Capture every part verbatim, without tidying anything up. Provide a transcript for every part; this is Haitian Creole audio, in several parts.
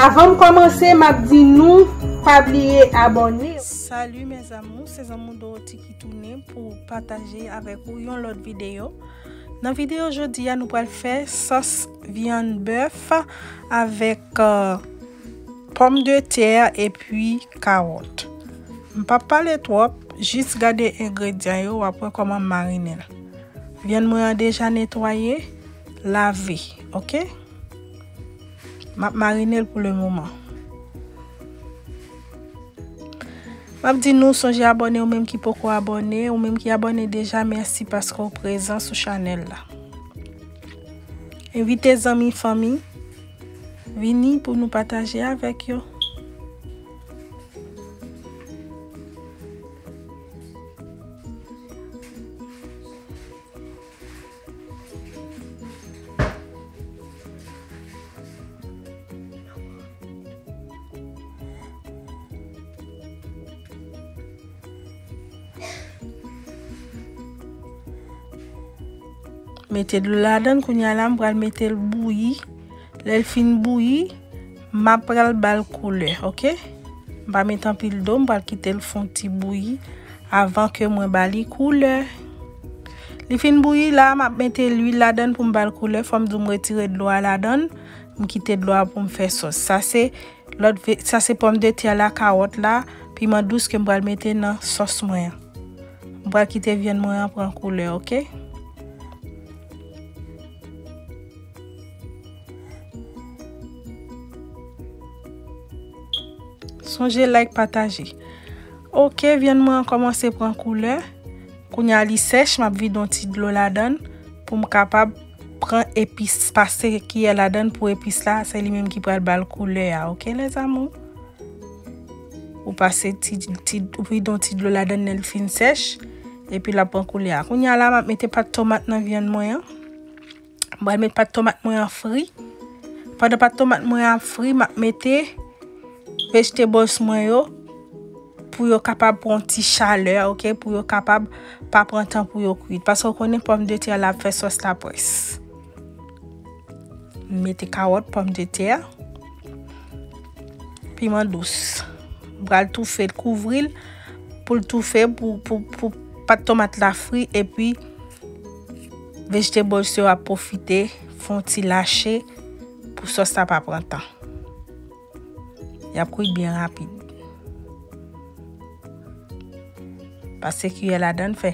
Avan m kòmanse, m ap di nou pa bliye abòne. Salut mes amours, se zanmi w Dorothy ki tounen pou pataje avèk ou yon lòt videyo. Nan videyo jodi a, nou pral fè sòs vyann bèf avèk, euh, pòmdetè epi kawòt. M p ap pale twòp, jis gade engredyan yo, w ap wè kòman m marinen l. Vyann mwen an deja netwaye, lave, oke? M ap marinen l pou le moman. M ap di nou sonje abòne, ou menm ki poko abòne, ou menm ki abòne deja, mèsi paske w prezan sou chanèl la. Envite zanmi, fanmi, vini pou nou pataje avèk yo. Mete dlo ladan l, kounye a la, m pral mete l bouyi. Lè l fin bouyi, m ap pral ba l koulè, oke? M pa met anpil dlo, m pral kite l fè yon ti bouyi avan ke mwen ba li koulè. Li fin bouyi la, m ap mete lwil ladan l pou m ba l koulè. Fò m di w m retire dlo a ladan l, m kite dlo a pou m fè sòs. Sa se lòt ve-, sa se pòmdetè la, kawòt la, piman dous ke m pral mete nan sòs mwen an. M pral kite vyann mwen an pran koulè, oke? Sonje like, pataje. Oke, vyann mwen an kòmanse pran koulè. Kounye a li sèch, m ap vide yon ti dlo ladan l pou m kapab pran epis, pase kiyè ladan l pou epis la, se li menm ki pral ba l koulè a, oke, les amours? Ou pase ti, ti, ou vide yon ti dlo ladan l lè l fin sèch, epi l ap pran koulè a. Kounye a la, m ap mete pat tomat nan vyann mwen an. M pral met pat tomat mwen an fri. Pandan pat tomat mwen an ap fri, m ap mete vegetables mwen yo pou yo kapab pran ti chalè, oke, pou yo kapab pa pran tan pou yo kwit. Paske w konnen pòmdetè la ap fè sòs la près. M mete kawòt, pòmdetè, piman dous. M pral toufe l, kouvri l pou l toufe, pou, pou, pou pat tomat la fri, epi vegetables yo ap pwofite fè yon ti lache pou sòs la pa pran tan. Y ap kwit byen rapid. Pase kiyè ladan l, fè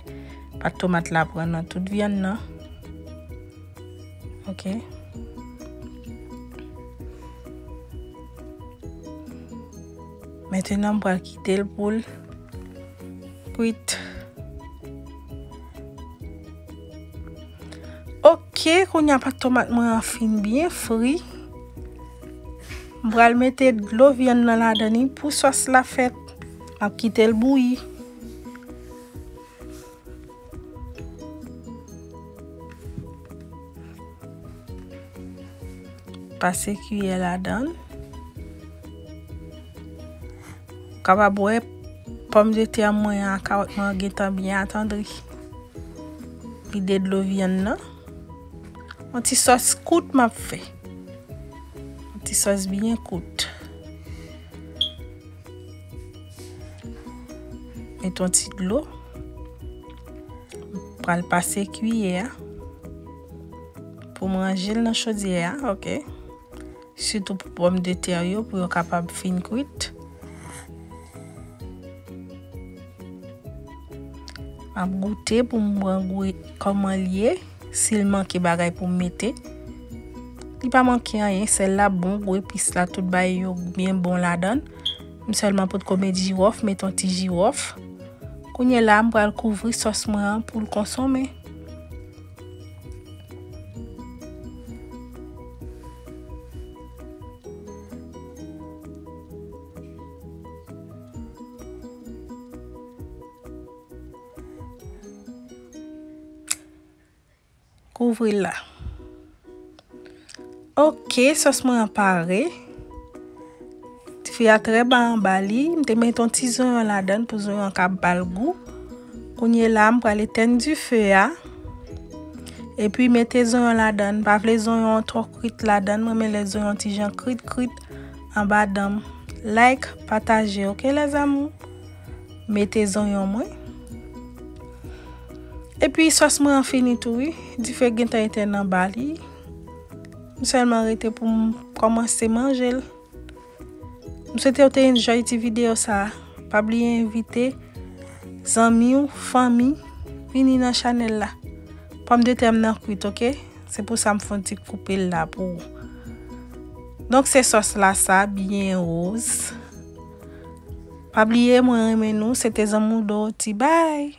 pat tomat la pran nan tout vyann nan. Oke. Mentnan, m pral kite l pou l kwit. Oke, kounye a pat tomat mwen an fin byen fri. M pral mete dlo vyann nan ladan li pou sòs la fèt. M ap kite l bouyi. Pase kiyè ladan l. Ou kapab wè pòmdetè mwen an ak kawòt mwen an gentan byen atandri. Vide dlo vyann nan. Yon ti sòs kout m ap fè. Yon ti sòs byen kout. Met yon ti dlo. Pral pase kiyè a pou m ranje l nan chodyè a, oke? Sitou pou pòmdetè yo, pou yo kapab fin kwit. M ap goute pou m wè gou kòman l ye. Si l manke bagay pou m mete, li pa manke anyen, sèl la bon, gou epis la, tout bagay yo byen bon ladan l. M sèlman potko met jiwòf, met yon ti jiwòf. Kounye a la, m pral kouvri sòs mwen an pou l konsome. Kouvri l la. Oke, sòs mwen an pare. Dife a trè ba anba li. M te met yon ti zonyon ladan l pou zonyon an ka ba l gou. Kounye a la, m pral etèn dife a. Epi mete zonyon ladan l. M pa vle zonyon an twò kwit ladan l. M renmen lè zonyon ti jan kwit, kwit. anba dan m. Like, pataje, oke, les amours? Mete zonyon mwen. Epi sòs mwen an fini tou, wi. Dife gentan etèn anba li. M sèlman rete pou m kòmanse manje l. M swete w te enjoy ti videyo sa a. Pa bliye envite zanmi w, fanmi, vini nan chanèl la. Pòmdetè m nan kwit, oke? Se pou sa m fè yon ti koupe l la pou ou. Donk, se sòs la sa, byen woz. Pa bliye, mwen renmen nou. Se te zanmi w Dorothy. Bye!